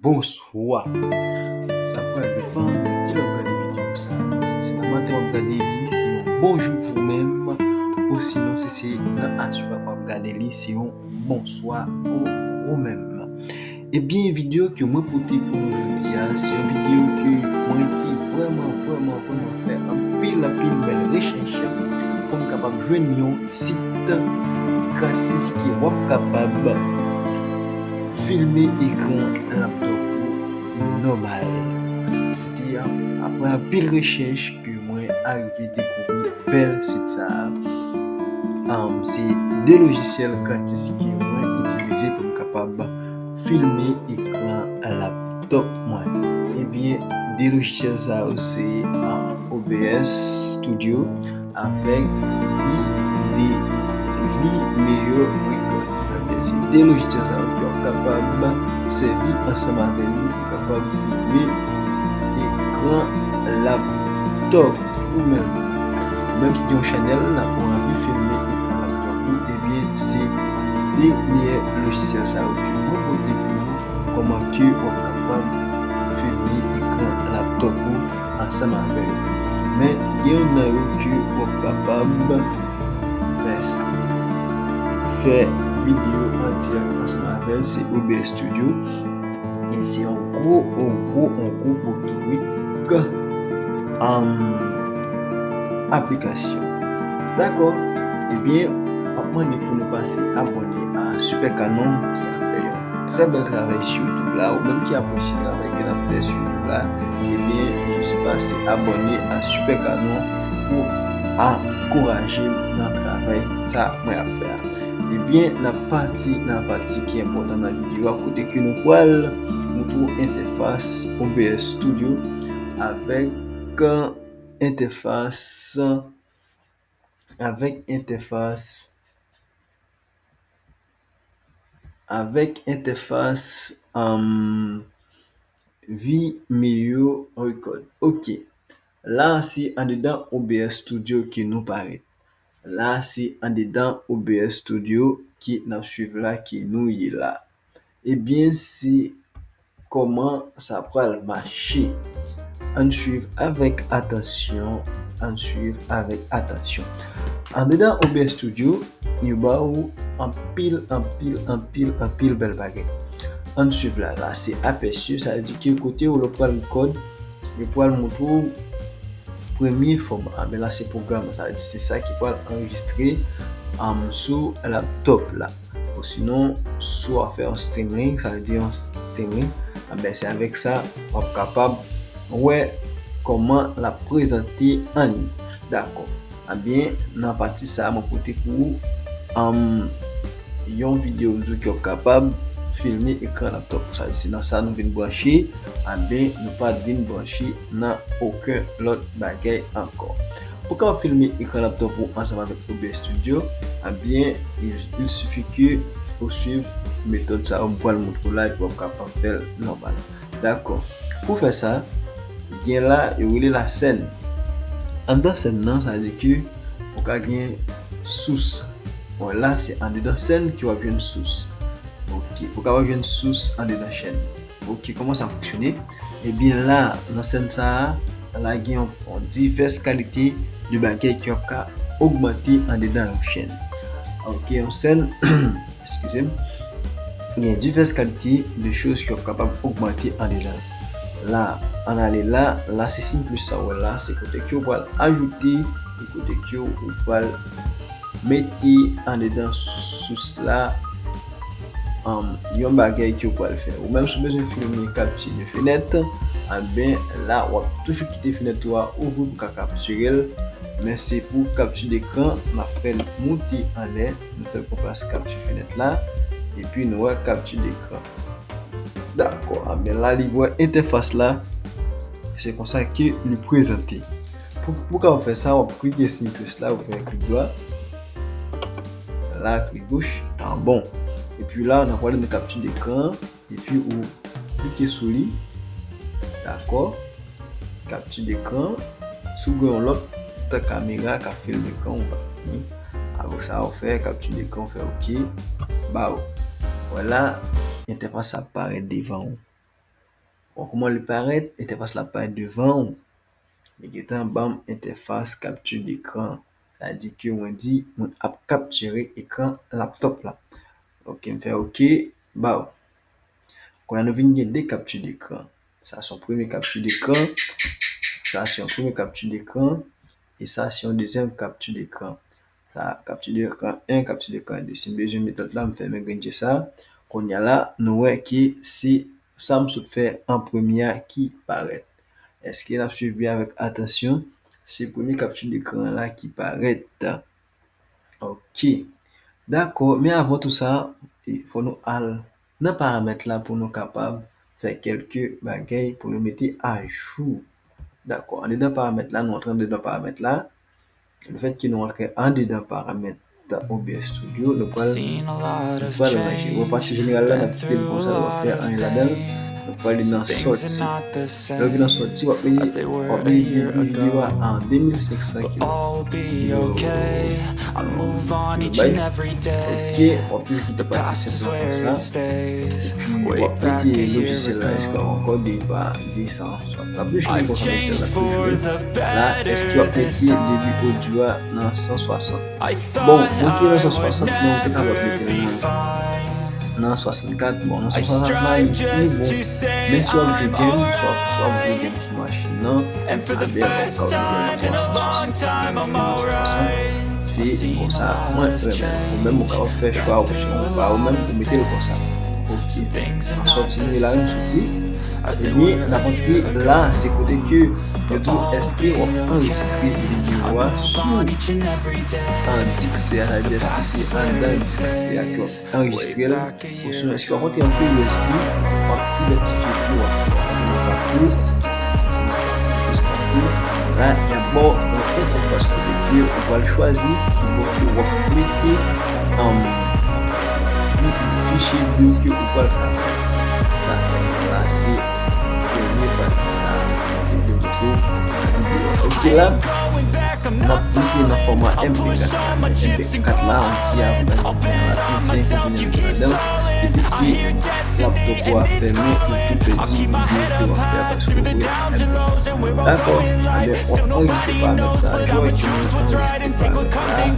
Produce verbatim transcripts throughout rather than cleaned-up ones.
Bonswa. Sa pral depann de kilè w ap gade videyo sa. Si se nan maten w ap gade li, se yon bonjou pou ou menm. Osinon, si se nan aswè w ap gade li, se yon bonswa pou ou menm. Ebyen, videyo ke mwen pote pou nou jodi a, se yon videyo ke mwen te vrèman, vrèman, vrèman fè anpil, anpil bèl rechèch pou m kapab jwenn yon sit gratis ke w ap kapab filme ekran laptop ou nòmal. Se te apre anpil rechèch ke mwen arive dekouvri bèl sit sa a. Um, se de lojisyèl gratis ke mwen itilize pou m kapab filme ekran laptop mwen. Ebyen, de lojisyèl sa yo se, um, O B S Studio avèk V D, Vimeo Record. Ebyen, se de lojisyèl sa yo ki w ap kapab sèvi ansanm avè li pou kapab filme ekran laptop ou menm. Ou menm ki gen yon chanèl la, ou anvi filme ekran laptop ou, ebyen, se de meyè lojisyèl sa yo ke mwen pote pou nou, kòman ke w ap kapab filme ekran laptop ou ansanm avè l. Men, gen youn nan yo ke w ap kapab fè sa. Fè videyo an dirèk ansanm avè l, se O B S Studio. E se yon gwo, yon gwo, yon gwo potorik, um, aplikasyon. Dakò. Ebyen, m ap mande pou nou pase abòne a Super Canon ki ap fè yon trè bèl travay sou YouTube la, ou menm ki apresye travay ke n ap fè sou YouTube la, ebyen, jis pase abòne a Super Canon pou ankouraje m nan travay sa mwen ap fè a. Ebyen, n ap pati nan pati ki enpòtan nan videyo a, kote ke nou pral montre w entèfas O B S Studio avèk entèfas, avèk entèfas, avèk entèfas, um, Vimeo Record. Ok. La, se andedan O B S Studio ke nou parèt. La, se andedan O B S Studio ke n ap swiv la, ke nou ye la. Ebyen, se kòman sa pral mache. Ann swiv avèk atansyon, ann swiv avèk atansyon. Andedan O B S Studio, yo ba ou anpil, anpil, anpil, anpil bèl bagay. Ann swiv la, la se apèsi, sa vle di ke kote ou lè w pral rekòd, yo pral montre w premye fòm. A, men la se pwogram, sa vle di se sa ki pral anrejistre, um, sou laptop la. Osinon, si w ap fè yon streaming, sa vle di yon streaming, anben se avèk sa w ap kapab wè kòman l ap prezante an liy. Dakò. Ebyen, nan pati sa a, mwen pote pou ou, um, yon videyo m di w ke w ap kapab filme ekran laptop ou. Sa vle di se nan sa nou vin branche, anben nou pa t vin branche nan okenn lòt bagay ankò. Pou w kapab filme ekran laptop ou ansanm avèk O B S Studio, ebyen, il, il suffit que ou swiv metòd sa yo m pral montre w la epi w ap kapab fè l nòmal. Dakò. Pou fè sa, gen la, yo rele la sèn. Anndan sèn nan, sa vle di ke ou ka gen sous. Bon, la, se andedan sèn ke w ap jwenn sous. Ok, ou kapab jwenn sous andedan chèn. Ok, kòman sa fonksyone? Ebyen, la, nan sèn sa a, la gen yon, yon divès kalite de bagay ke w ap ka ogmante andedan yon chèn. Ok, yon sèn, eskize m, gen divès kalite de choz ke w ap kapab ogmante andedan l. La, ann ale la, la se siy plis sa w wè la, se kote ke w pral ajoute, e kote ke w pral mete andedan sous la, um, yon bagay ke w pral fè. Ou menm si w bezwen filme kapti de fenèt, anben la w ap toujou kite fenèt ou a ouvri pou ka kaptire l. Men se pou kapti dekran, n ap fè l moute anlè, nou fè l pran plas kapti fenèt la, epi nou wè kapti dekran. Dakò, anben la li wè entèfas la, se konsa ke li prezante. Pou, pou w kapab fè sa, w ap klike siy plis la, ou fè klik dwat. La, klik goch, tan bon. Epi la, n ap prale nan kapti dekran, epi ou klike sou li. Dakò. Kapti dekran. Si w gen yon lòt kamera k ap filme ekran, ou pa fini. Apre sa, ou fè kapti dekran, ou fè ok. Ba ou. Vwala, entèfas ap parèt devan ou. Bon, kouman li parèt? Entèfas la parèt devan w. Li gentan ban m entèfas capture d'écran. Sa di ke mwen di mwen ap kaptire ekran laptop la. Ok, m fè ok, baw. Kounye a nou vin gen de capture d'écran. Sa se yon premye capture d'écran. Sa se yon premye capture d'écran. E sa se yon dezyèm capture d'écran. Sa, capture d'écran un, capture d'écran deux. Si m bezwen met lòt la, m fèmen grenn je sa. Kounye a la, nou wè ke se sa m sot fè an premye a ki parèt. Èske n ap swiv byen avèk atansyon? Se premye capture d'écran la ki parèt. Ok. Dakò, men avan tou sa, e, fò nou al nan paramèt la pou nou kapab fè kèlke bagay pou nou mete ajou. Dakò, andedan paramèt la, nou antre andedan paramèt la. Lefètke nou antre andedan paramèt O B S Studio, nou pral, nou pral ranje. Wè pati jeneral la, n ap kite l konsa, nou pa fè anyen ladan l. Nou pral nan sòti. Lè w vin nan sòti, w ap mete, w ap mete debi videyo a an de mil senk san kilobit. Kilobit. Ok, w ap toujou kite pati senp lan konsa. Epi w ap mete lojisyèl la, èske w ap ankò de pa de san swasant. L ap toujou vin konsa, lojisyèl la toujou. La, èske w ap mete debi odyo a nan san swasant? Bon, mwen ki nan san swasant, men ou te kapab mete l nan, nan swasannkat. Bon, nan san swasant la, li, li bon. Men si w ap jwe game, si w ap, si w ap jwe game sou machin nan, a byen, ou ka oblije nan san swasant. Se konsa mwen renmen l. Ou menm, ou kapab fè chwa opsyon ou pa ou menm pou mete l konsa. Ok. An sòti, nou la, nou sòti. Ebyen, n ap antre la, se kote ke yo di w èske w ap anrejistre videyo a sou, an, disk C a, sa vle di èske se anndan disk C a ke w ap anrejistre l, osnon èske w ap antre an clé U S B, w ap idantifye ke w ap fè yon pakou. La, y ap ba w yon entèfas kote ke ou pral chwazi ki bò ke w ap mete, um, fichye bit ke ou pral fè. La, la, se premye pati sa. Ok, la, n ap klike nan fòma M P kat la. M P kat la, yon ti avantaj ki gen la, yon ti enkonvenyan ki gen ladan l. Depi ke laptop ou a fèmen, ou tou pèdi videyo ke w ap fè a paske ou rete M P kat. Dakò, ebyen, w ap anrejistre paramèt sa a, jan w wè ke mwen anrejistre paramèt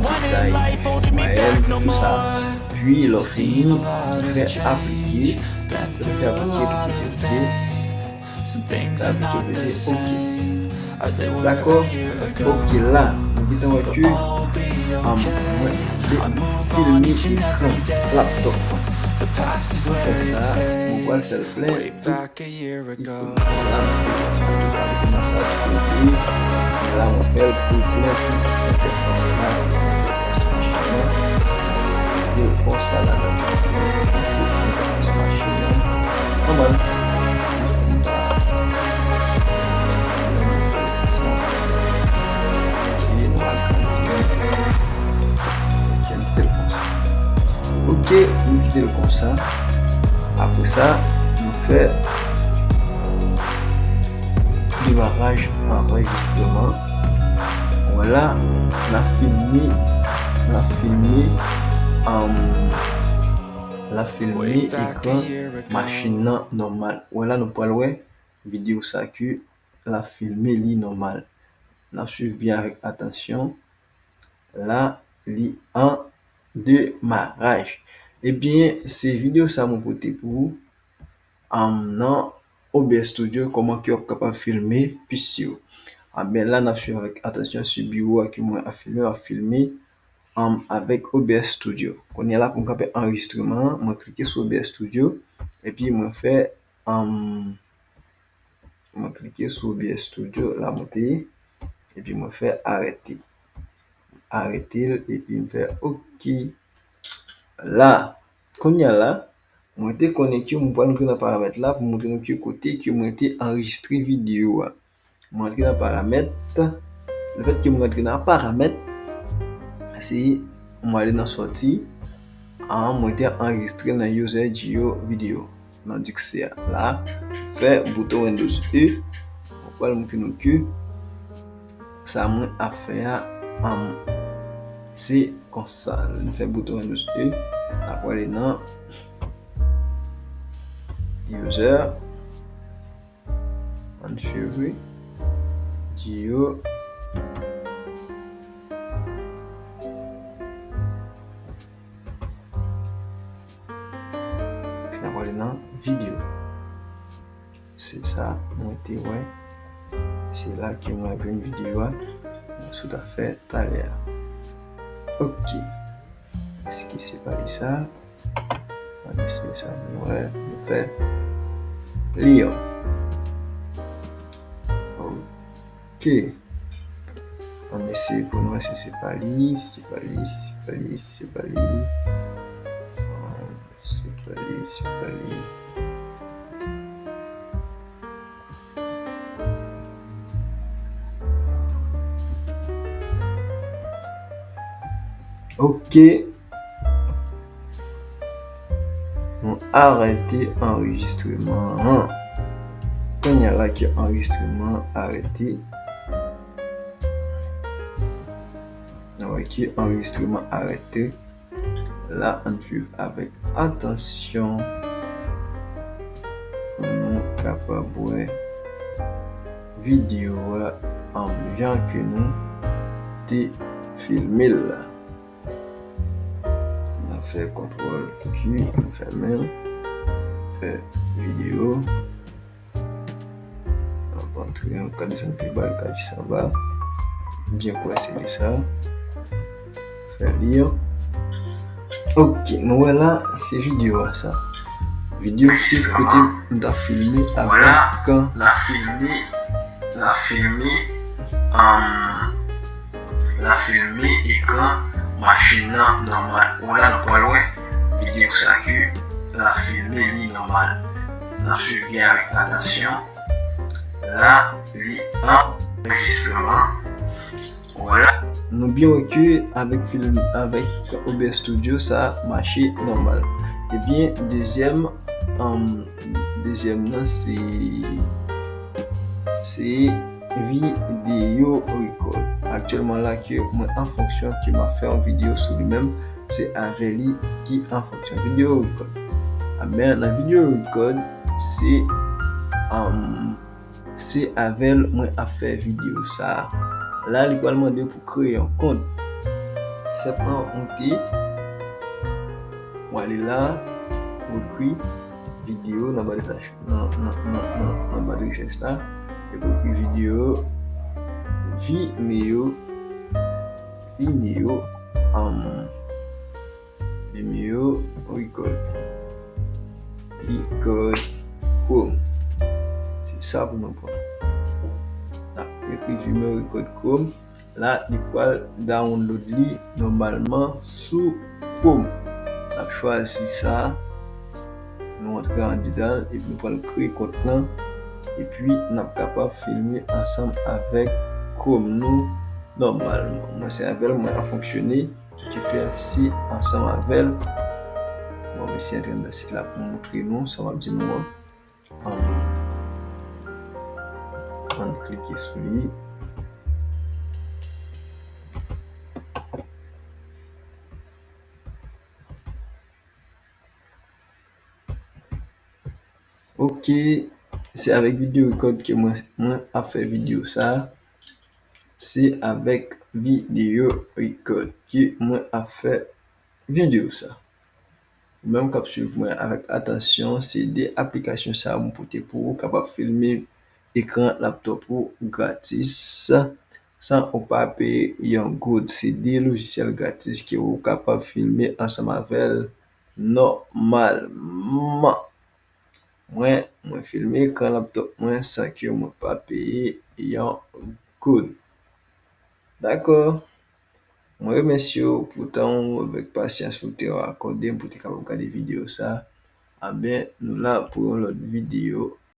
la, detay, detay, mwayèn, tout sa. Pi, lè w fini, fè aplike. Lè w fè aplike, epi peze ok. Sa vle di peze ok. Dakò? Ok, la, nou gentan wè ke, um, mwen te filme ekran laptop. Fè sa, mwen pral fè l plen. Tout la, mwen fè l konsa, tout la, mwen fè l pou plen tout entèfas la. Yo fè sa ladan. Nòmal. Ok, nou al kontinye. Ok, nou kite l konsa. Ok, nou kite l konsa. Apre sa, nou fè demaraj anrejistreman. Vwala, n ap filme, n ap filme, um, n ap filme ekran machin nan nòmal. Vwala, nou pral wè videyo sa ke l ap filme li nòmal. N ap swiv byen avèk atansyon. La, li an demaraj. Ebyen, se videyo sa mwen pote pou ou. Am, nan O B S Studio, kòman ke w ap kapab filme pis yo. Anben, la, n ap swiv avèk atansyon sou biwo a ke mwen ap filme, m ap filme, am, avèk O B S Studio. Kounye a la, pou m kanpe anrejistreman an, mwen klike sou O B S Studio, epi mwen fè, am, mwen klike sou O B S Studio, la mwen te ye, epi mwen fè arete. Arete l, epi m fè ok. La, kounye a la, mwen te konnen ke mwen pral antre nan paramèt la pou montre nou ke kote ke mwen te anrejistre videyo a. Mwen antre nan paramèt. Lefètke mwen antre nan paramèt, si mwen ale nan sòti, an, mwen te anrejistre nan User Geo Video, nan disk C a. La, fè bouton Windows E. Mwen pral montre nou ke sa mwen ap fè a, am, se konsa. Nou fè bouton Windows E. Apre, ale nan User. Ann swiv wi. Di yo. N ap ale nan videyo. Se sa mwen te wè. Se la ke mwen jwenn videyo a. Mwen sot ap fè talè a. Ok. Èske se pa li sa? Ann eseye sa, nou wè, nou fè li an. Ok. Ann eseye pou nou wè si se pa li, si se pa li, si se pa li, si se pa li. Se pa li, se pa li. Ok. Nou arete anrejistreman an. Kounye a la ke anrejistreman an arete. Nou wè ke anrejistreman arete. La, ann swiv avèk atansyon pou nou kapab wè videyo a, um, jan ke nou te filme l la. N ap fè kontwòl Q, nou fèmen l. Fè videyo. N ap antre, n ap ka desann pi ba, l ka jis anba. Byen kwè se li sa. Fè li an. Ok, nou wè la, se videyo a sa. Videyo ki kote m t ap filme avèk, n ap filme, n ap filme, um, n ap filme ekran machin nan nòmal. Wè la, nou pral wè videyo sa ke n ap filme li nòmal. N ap swiv byen avèk atansyon. La, li anrejistreman. Vwala. Nou byen wè ke avèk film, avèk O B S Studio, sa mache nòmal. Ebyen, dezyèm, um, dezyèm nan, se, se video record. Aktyèlman la ke mwen an fonksyon ke m ap fè yon videyo sou li menm, se avè li ki an fonksyon video record. Ebyen, nan video record, se, um, se avè l mwen ap fè videyo sa a. La, li pral mande pou kreye yon kont. Senpman, ou te, ou ale la, ou ekri videyo nan ba de rechèch, nan, nan, nan, nan, nan ba de rechèch la, epi ou ekri videyo, Vimeo, Vimeo, um, Vimeo record. Record Chrome. Se sa pou nou pran. N ap ekri Vimeo record Chrome. La, li pral download li nòmalman sou Chrome. N ap chwazi sa. Nou antre andidan l, epi nou pral kreye kont lan. Epi, n ap kapab filme ansanm avèk Chrome nou nòmalman. Mwen se avè l mwen ap fonksyone. Ki fè si ansanm avè l. Bon, mesye antre anndan sit la pou moutre nou sa m ap di nou an. Ann, ann klike sou li. Ok, se avèk video record ke mwen, mwen ap fè videyo sa. Se avèk video record ke mwen ap fè videyo sa. Ou menm k ap swiv mwen avèk atansyon, se de aplikasyon sa a mwen pote pou ou, kapab filme ekran laptop ou gratis, san ou pa peye yon goud. Se de lojisyèl gratis ke ou kapab filme ansanm avè l nòmalman. Mwen, mwen filme ekran laptop mwen san ke mwen pa peye yon goud. Dakò. Mwen remèsye w pou tan w avèk pasyans ou te akòde m pou te kapab gade videyo sa. Anben, nou la pou yon lòt videyo.